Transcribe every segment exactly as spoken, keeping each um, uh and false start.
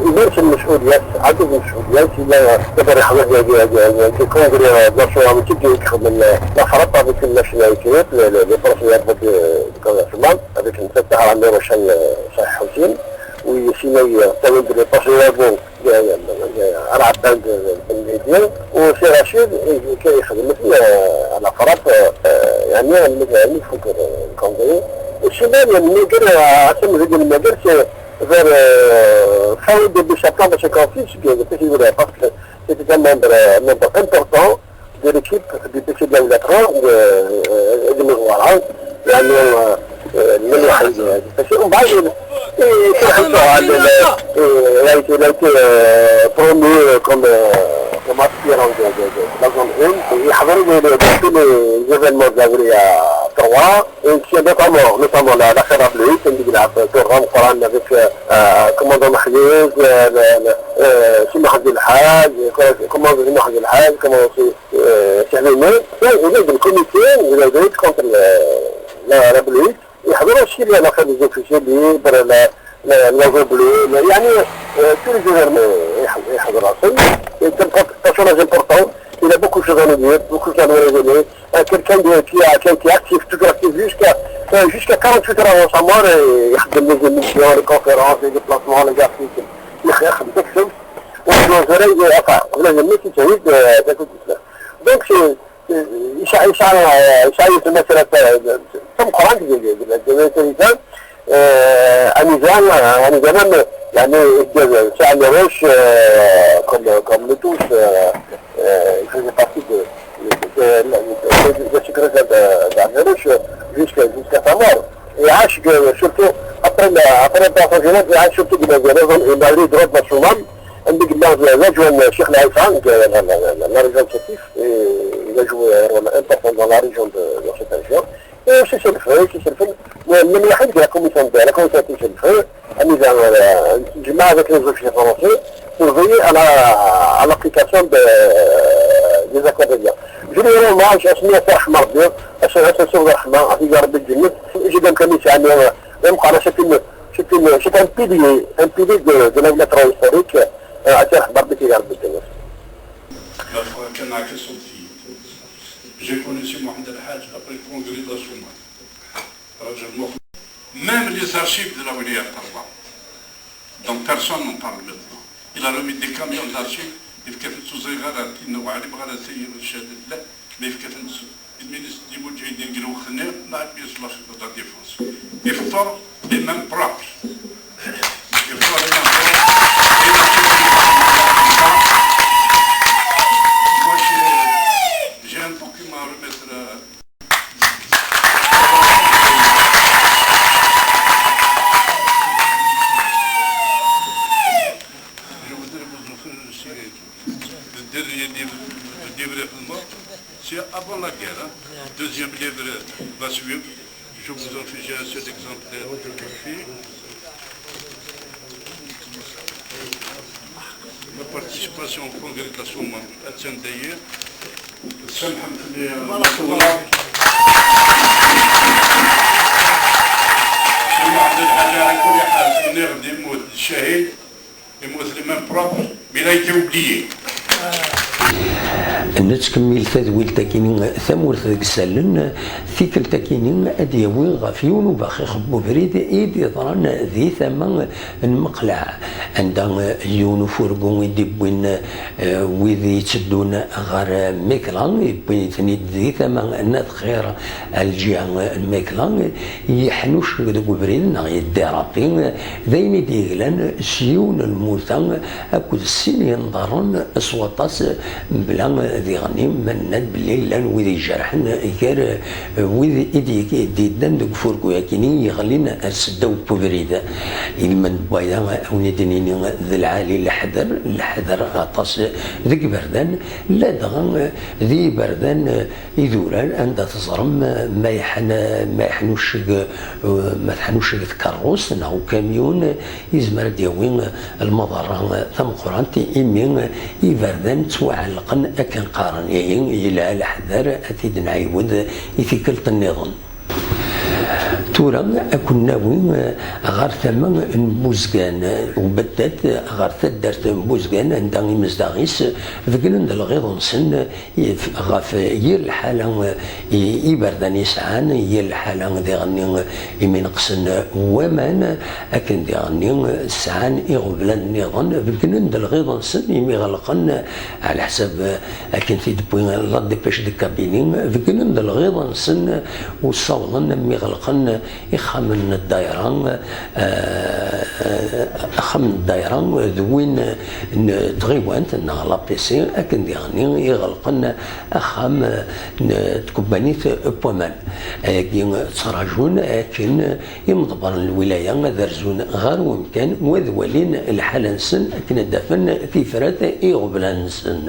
يمارس المسؤوليات، عدد المسؤوليات، إلا دابا يحضر des congrès de la Shoah, ماشي كي يخدم la frappe avec une nationalité, le, le, le procès de Kamal avec une tête à la Rochelle, Saïd Hussein, où il signe, euh, quand même des procès-verbaux, euh, euh, à la fin de, de, de, de, au C R H U, et qui est, euh, à la frappe, euh, يعني، يعني، il faut que, euh, qu'on veut. Et sinon, il y a une guerre, euh, à ce niveau de la guerre, c'est vers, euh, fin début septembre cinquante-six, que le P C D, parce que c'était un membre, un membre important de l'équipe du P C D de la trente, de, euh, de Mourouara. يعني، euh, euh, من واحد، euh, du P C D. ومن بعد، euh, كان حيتو على ال-، euh, il a été, il a été, euh, promu, euh, comme, euh, comme aspirant de, de, de, de la zone un. يحضروا les, les, tous les événements de la guérilla trois. Et il y a notamment, notamment la, l'affaire Abloui, كان يلعب دور مهم avec, euh, euh, commandant محيوز, euh, le, le, euh, سي محمد الحاج, commandant سي محمد الحاج, commandant سي, euh, سي حميمي. Donc, vous avez des comités, vous avez des contre la, la, la Belgique. يحضروا aussi l'affaire des officiers libres, la, la, l'oiseau bleu, la, يعني, euh, tous les événements, يح-، يحضروا. C'est un personnage important, il a beaucoup de choses à nous dire, beaucoup de choses à nous révéler. Euh, quelqu'un de, qui a, qui a été actif, toujours actif jusqu'à, euh, jusqu'à quarante-huit heures avant sa mort, et il a des émissions, les conférences, les déplacements, les articles. يخدم، يكتب. وفي الجزائر، enfin, ولا يهمك يتعيد، آه، تاكل كيفنا. Donc, c'est, c'est, يسعى، يسعى، يسعى يتمثل في، في مقران ديال، ديال، ديال الإنسان. آه، أنا زعما، أنا زعما، يعني، سعى الروش، آه، comme, comme nous tous, آه، آه، il faisait partie de, de, de, de, de secrétaire de, de الروش jusqu'à, jusqu'à sa mort. Et عاش، surtout, après la, après la guerre, il a surtout de la raison, il a eu droit de la Chouman. عندك الناس لا جوان الشيخ العيسى، la, la, la, la, la région de Sétif, et il a joué un rôle important dans la région de, de cette région. Et c'est le fait, c'est le fait. Mais, mais il y a une commission de la commission de fait, on est dans, euh, une avec les officiers français pour veiller à la, à l'application de, des accords de guerre. Je lui rends hommage à ce message mardi, à ce, à ce sourd Rahman, à Figar Bedjinit. J'ai donc commis à même, même quand c'est une, c'est une, c'est un pilier, un pilier de, de la, la historique. آه، عطيه الحبار بك يا ربي الدنيا. La fois كان عاكس صوتي. J'ai connu سي محمد الحاج après le congrès de la Chouman. راجل مخلص. Même les archives de la ولاية القربة, dont personne n'en parle maintenant. Il a remis des camions d'archives Yefka-ten s uẓiɣer ar tin uɣ ɛlimeɣ ara s-, ccahada n llah, ma yefka-ten s-, le ministre di Mujahidin deg lweqt-nni, ma Rebbi yeslex la défense. Yeffer les mains propres. Yeffer les mains propres. Et la sécurité, moi, j'ai, j'ai un document à remettre, euh, Je voudrais vous offrir le signe et tout. Le dernier livre, le livre est mort, c'est avant la guerre, hein. Deuxième livre va suivre. Je vous offre, j'ai un seul exemplaire, je le fais. Ma participation au congrès de la Somme à Tsandaïr. سامحني في المقولة. واحد الحاجة على كل حال، نغدي يموت الشهيد، يموت les mains propres, mais il a été oublié. Nettkemmil tadwilt-akini tamurt deg isallen, tikkelt-akini ad d-yawi ɣef yiwen ubaxix n ubrid i d-yeḍran di tama n Meqleɛ, anda yiwen ufurgu i d-iwwin, eh, wid yetteddun ɣer Mekla, yewwin-iten-id di tama n At Xir, ar lǧiha n Mekla, yeḥnucceg deg ubrid neɣ yeddirapi, d ayen i d-yeglan s yiwen n lmut akked sin yenḍerren s waṭas, mebla diɣen ma nenna-d belli llan wid ijerḥen gar wid i d-, i d-yeddan deg ufurgu-yakini yeɣlin ar seddaw n ubrid. Ilmend n waya, a wen-id-nini, d lɛali leḥder, leḥder aṭas deg iberdan, ladɣa d iberdan idurar, anda teẓrem ma yeḥn-, ma yeḥnucceg, ma teḥnucceg tkeṛṛust neɣ ukamyun, yezmer ad d-yawi lmaḍerra tameqqrant, imi iberdan ttwaɛellqen akken qqaren. Ihi, yelha leḥder, ad t-id-nɛiwed i tikkelt nniḍen. Tura, ad ken-nawi, eh, ɣer tama n Buzgan, eh, ubeddat, eh, ɣer taddart n Buzgan, anda imezdaɣ-is beggnen-d lɣiḍ-nsen, eh, ɣef yir lḥala, eh, i, iberdan i sɛan, yir lḥala diɣenni, eh, imi neqsen waman, akken diɣenni, eh, sɛan iɣeblan nniḍen, beggnen-d lɣiḍ-nsen imi ɣelqen, eh, ɛla ḥsab, eh, akken t-id-tewwi la dépêche de cabinet, beggnen-d lɣiḍ-nsen u ssawḍen mi ɣelqen ixxamen n ddayra, eh, axxam n ddayra d win n tɣiwant neɣ l'A P C, akken diɣenni i ɣelqen axxam n tkebbanit n waman. Ayagi ttrajun akken imḍebbren n lwilaya ad rzun ɣer wemkan u ad walin lḥala-nsen akken ad d-afen tifrat i iɣeblan-nsen.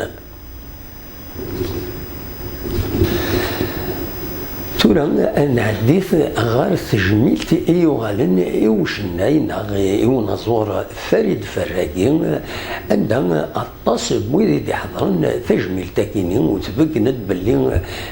Tura, ad nɛeddit ɣer tejmilt i yuɣalen i ucennay neɣ i unaẓur Farid Ferragi, anda aṭas n wid i d-iḥeḍren tajmilt-akini, u tbeggneḍ belli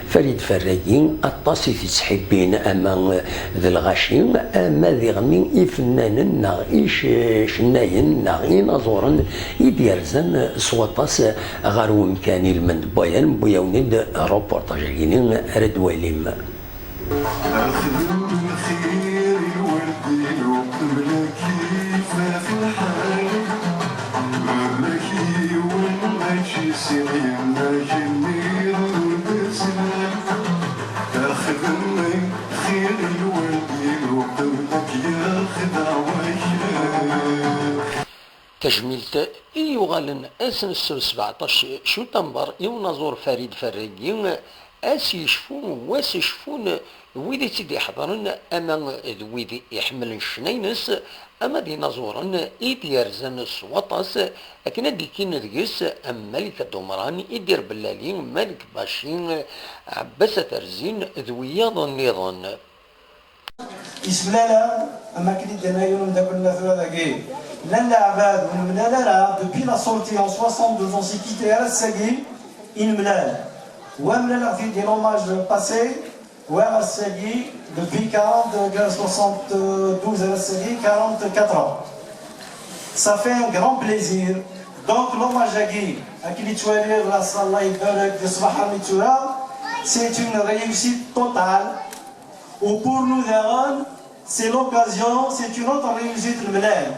Farid Ferragi aṭas i t-ittḥibbin, ama d lɣaci, ama diɣenni ifennanen neɣ ic-, icennayen neɣ inaẓuren i d-yerzan s waṭas ɣer wemkan. Ilmend n wayan, wwi-yawen-id reportage-agi-ni ara d-walim. Xdem lxir i lwaldin uqbel ad k-ifat lḥal. Baba-k yiwen mačči sin, yemma-k nniḍen ur d-slan. Xdem lxir i lwaldin uqbel ad k-yexdeɛ wakal. Tajmilt i yuɣalen ass n ssebt sbeɛṭac cutamber i unaẓur Farid Ferragi, ass yecfu wass cfun wid i tt-id-iḥeḍren, ama d wid iḥemmlen ccna-ines, ama d inaẓuren i d-yerzan s waṭas, akken ad d-ikkin deg-s am Malik At Umran, Idir Bellali, Malik Baci, Ɛebbas At Rzin d wiyaḍ nniḍen. Isemlal-a, am akken i d-yenna yiwen umeddakel-nneɣ tura dagi, llan leɛbad ur nemlal ara, depuis la sortie en soixante-douze on s'est quitté, ar ass-agi i nemlal. Wa mlaleɣ-t-id di l'hommage passé, wa ass-agi, depuis quarante, soixante-douze ar ass-agi, quarante-quatre ans. Ça fait un grand plaisir. Donc, l'hommage-agi, akken i ttwaliɣ, la salle, Allah ibarek, di ṣṣbaḥ armi d tura, c'est une réussite totale. U pour nous daɣen, c'est l'occasion, c'est une autre réussite, lemlal.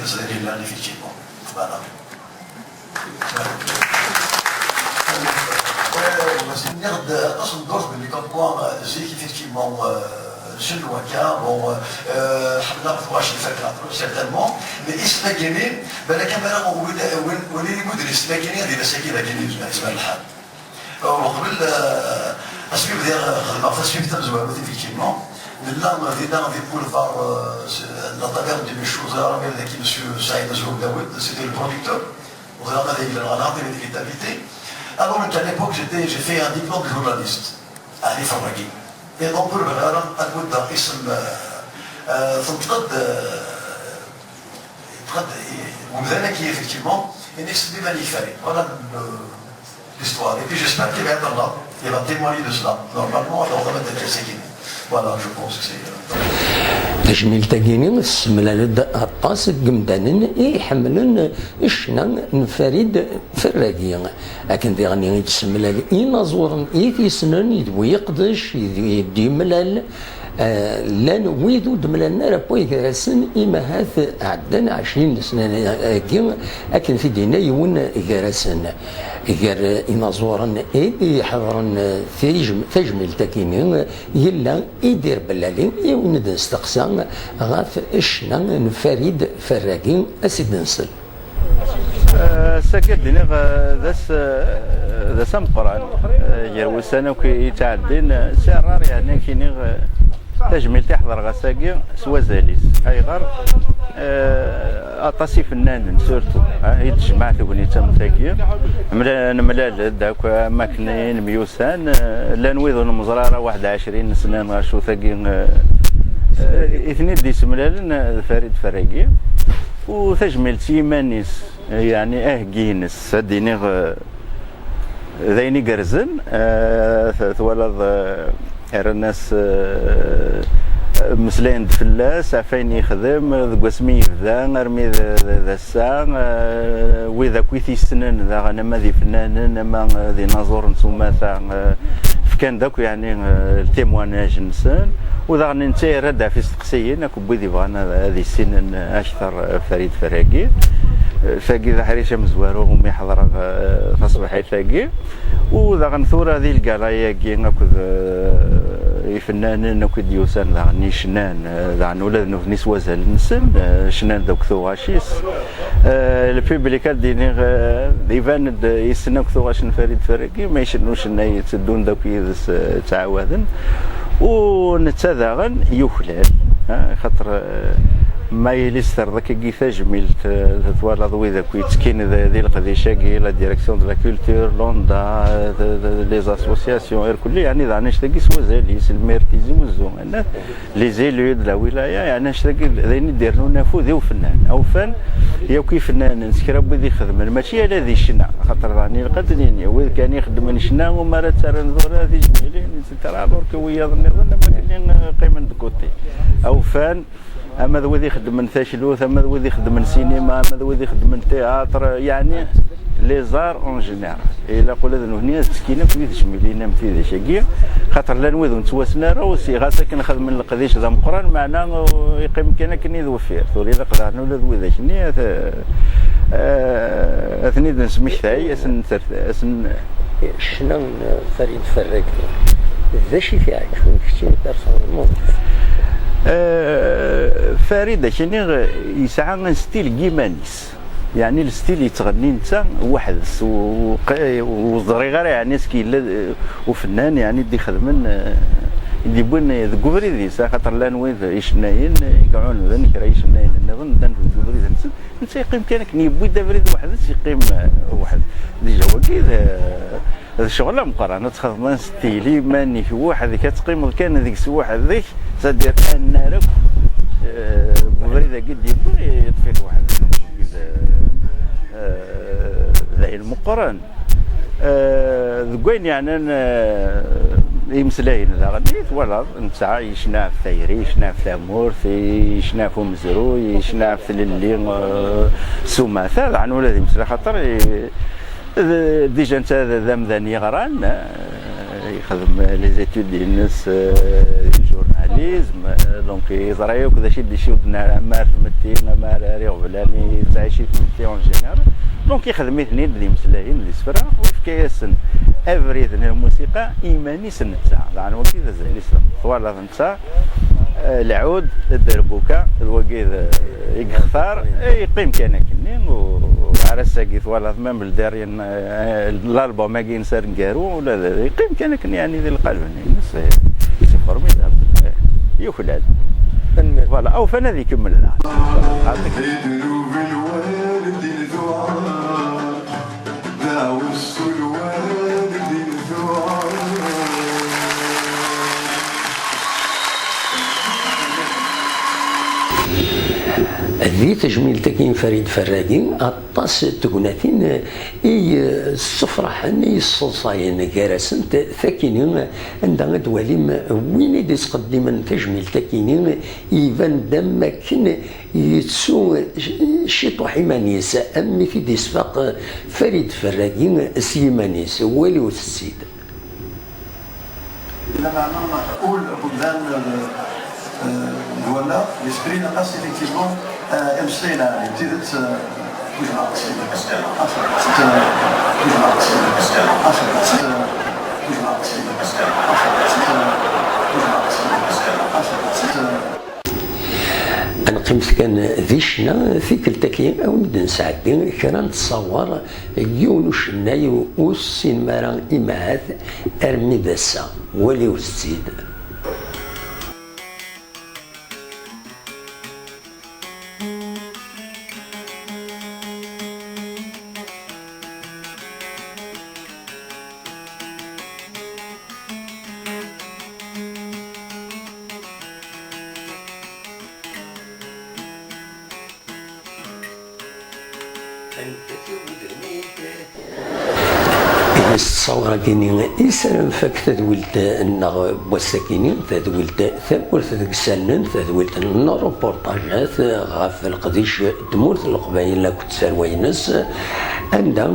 d azzayri yellan, effectivement. Voilà. Nniɣ-d aṭas n ddurt belli comme quoi, euh, zik, effectivement, euh, Sud wakka, bon, euh, ḥemmleɣ tuɣac di Fakra, certainement, mais isem-agi-nni, balak amara win, win, win i yemmuden isem-agi-nni, ad yili ass-agi dagi yezmer, yezmer lḥal. Euh, uqbel, euh, asmi bdiɣ, euh, xedmeɣ tasfift tamezwarut, effectivement, nella dinna di boulevard, euh, s-, la taverne de Michou, ẓriɣ amir daki, monsieur Saïd Azrouk Daoud, c'était le producteur, ẓriɣ ad yella lɣalaṭ, il était invité. Alors, à l'époque, j'étais, j'ai fait un diplôme de journaliste. Ɛni ferragi. Et donc, ur bɣiɣ ara ad buddeɣ isem, euh, euh, tenṭeq-d, euh, tenṭeq-d, euh, umdan-agi, effectivement, ini-as Sliman Ikfari. Voilà le, l'histoire. Et puis, j'espère qu'il va être là. Il va témoigner de cela. Normalement, alors, on va mettre ça. Voilà, je pense que c'est, euh, Tajmilt-agi-nni tessemlal-d aṭas n yimdanen i iḥemmlen ccna n Farid Ferragi. Akken diɣen i d-semlal inaẓuren i t-yessnen, d wi iqdec, d wi d-yemlal, eh, llan wid ur d-mlalen ara n way gar-asen, imahat ɛeddan ɛecrin n snan-agi, akken t-id-yenna yiwen gar-asen. Gar inaẓuren i d-iḥeḍren tajm-, tajmilt-agi-nni, yella Idir Bellali, i wen-d-nesteqsa ɣef ccna n Farid Ferragi, a s-id-nsel. Ass-agi ad d-iniɣ, eh, d ass, eh, D ass ameqqran, eh, gar wussan akk i yettɛeddin, eh, si ṛṛar, yeɛni, ad k-iniɣ, eh, tajmilt i ḥeḍreɣ ass-agi s wazal-is. Ayɣer? Eh, aṭas ifennanen, surtout, eh, i d-tejmeɛ tegnit am tagi. Mla-, nemlal-d akk am wakken i nemyussan, eh, llan wid ur nmeẓra ara waḥed ɛecrin sna neɣ acu tagi, eh, eh, i ten-id-isemlalen, eh, d Farid Ferragi. U tajmilt s yiman-is, eh, yeɛni aheggi-ines, ad d-iniɣ, eh, d ayen igerrzen, eh, t-, twalaḍ, eh, rran-as, eh, mmeslayen-d fell-as, ɣef wayen yexdem, deg wasmi yebda, armi d, d, d ass-a, eh, wid akk i t-yessnen, daɣen ama d ifennanen, ama, eh, d inaẓuren s umata, eh, fkan-d akk, yeɛni, eh, témoignage-nsen, u daɣen netta yerra-d ɣef isteqsiyen akk n wid yebɣan ad, ad issinen akteṛ, eh, Farid Ferragi. Eh, tagi d aḥric amezwaru umi ḥeḍreɣ, eh, taṣebḥit-agi. U daɣen tura di lgala-agi akked, eh, ifennanen akk i d-yusan daɣen icnan, eh, daɣen ula d nutni s wazal-nsen, eh, cnan-d akk tuɣac-is. Eh, le public, ad d-iniɣ, eh, iban-d yessen akk tuɣac n Farid Ferragi, ma icennu cenna yetteddun-d akk yid-s, eh, ttɛawaden. U netta daɣen yuklal, eh, xaṭer, eh, ma yili s terḍ akkagi tajmilt, eh, twalaḍ wid akk yettekkin d-, di leqdic-agi, la direction de la culture, l'onda, eh, de, de, les associations, irkelli, yeɛni daɣen anect-agi s wazal-is, lmir Tizi Wezzu, les élus de la wilaya, yeɛni anect-agi d ayen i d-irennun afud i ufennan. Awfan, yakk ifennanen, s kra n wid ixedmen, mačči ala di ccna, xaṭer daɣen ilaq ad d-nini, wid kan ixeddmen ccna, umi ara ttarran tura tijmilin, et cetera, alors que wiyaḍ nniḍen, am wakken i, eh, qqimen de côté. Awfan, ama d wid ixeddmen taclut, ama d wid ixeddmen sinima, ama d wid ixeddmen théâtre, yeɛni les arts en général. Ilaq ula d nutni ad ttekkin akk di tejmilin am tidak-agi, xaṭer llan wid ur nettwassen ara, u si ɣas akken xedmen leqdic d ameqqran, meɛna, uh, yeqqim kan akken i d uffir. Tura ilaq daɣen ula d widak-nni ad, uh, ad ten-id-nesmektay, ad sen-, ad sen- Ccna n Farid Ferragi, d acu i t-iɛeǧben keččini personnellement? Eh, Farid, ad k-iniɣ, yesɛa un style n yiman-is. Yeɛni le style yettɣenni netta weḥd-s, u, u, u ẓriɣ ara, yeɛni, est-ce que yella, eh, ufennan, yeɛni, i d-ixedmen, eh, i d-yewwin, eh, deg ubrid-is, axaṭer llan wid icennayen, eh, i iɛunden kra icennayen nniḍen, ddan deg ubrid-nsen. Netta yeqqim kan akken, yewwi-d abrid weḥd-s, yeqqim, eh, weḥd. Déjà wagi d, d ccɣel ameqqran, ad txedmeḍ un style i iman-ik weḥd-k, ad teqqimeḍ kan deg-s weḥd-k, c'est-à-dire annar akk, eh, deg ubrid-agi d-yewwi, yeṭṭef-it weḥd-s. D, eh, d ayen meqqren. Eh, deg wayen yeɛnan, eh, imeslayen daɣen, i twalaḍ, netta yecna ɣef tayri, yecna ɣef tamurt, yecna ɣef umezruy, yecna ɣef tlelli, eh, s umata, daɣen ula d imeslayen, xaṭer, eh, d-, déjà netta d, d amdan yeɣran, eh, yexdem les études-ines, eh, di journalisme, eh, donc yeẓra yakk d acu i d-icudden ar, ama ar tmetti, ama ar, ar iɣeblan, yettɛici tmetti en général. Donc yexdem-iten-id d imeslayen, d isefra, u yefka-yasen abrid n lmusiqa i iman-is netta. Daɣen wagi d azal-is, twalaḍ netta, eh, lɛud, dderbuka, d wagi d, i yextar, eh, yeqqim kan akkenni, u, u ar ass-agi twalaḍ même le dernier, eh, l'album-agi-ines aneggaru, ula d, yeqqim kan akken, yeɛni, di lqaleb-nni-ines, eh, c'est formidable, eh, yuklal. Tanemmirt. Voilà, awfan ad ikemmel da. Yeɛṭik. Di ddnub lwaldin tuɛer, d aɛwes lwaldin tuɛer. Di tejmilt-agi n Farid Ferragi, aṭas n tegnatin i, eh, yessefraḥen, i yesseḍsayen, gar-asent takini anda i d-twalim win i d-yesqeddimen tajmilt-akini, iban-d am wakken yettu ciṭuḥ iman-is, am mi t-id-yesfaq Farid Ferragi s yiman-is. Waliwet-tt-id. Lameɛna ul n umdan, eh, eh, deg wallaɣ, l'esprit, ilaq-as effectivement, eh, imeslayen ɛni, d tidet, eh, jemɛeɣ-tt-id. Jemɛeɣ-tt-id. Jemɛeɣ-tt-id. Jemɛeɣ-tt-id. Qqiment kan di ccna, tikkelt-agi ad wen-d-nesɛeddi kra n ttṣawer n yiwen ucennay ur tessinem ara imahat armi d ass-a. Waliwet-tt-id. Ines ttṣawer-agi-nni, yessaram fak tadwilt-nneɣ n wass-agi-nni, tadwilt Tamurt deg isallen, tadwilt n reportajat ɣef leqdic n tmurt n Leqbayel akked ttarwa-ines, anda,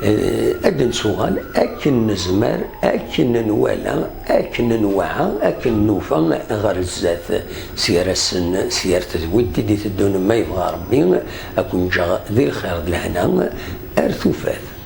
eh, ad d-nettuɣal akken nezmer, akken nwala, akken nwɛa, akken nufa ɣer zdat, s gar-asen, s gar tedwilt i d-iteddun, ma yebɣa Rebbi, ad ken-ǧǧeɣ di lxir d lehna ar tufat.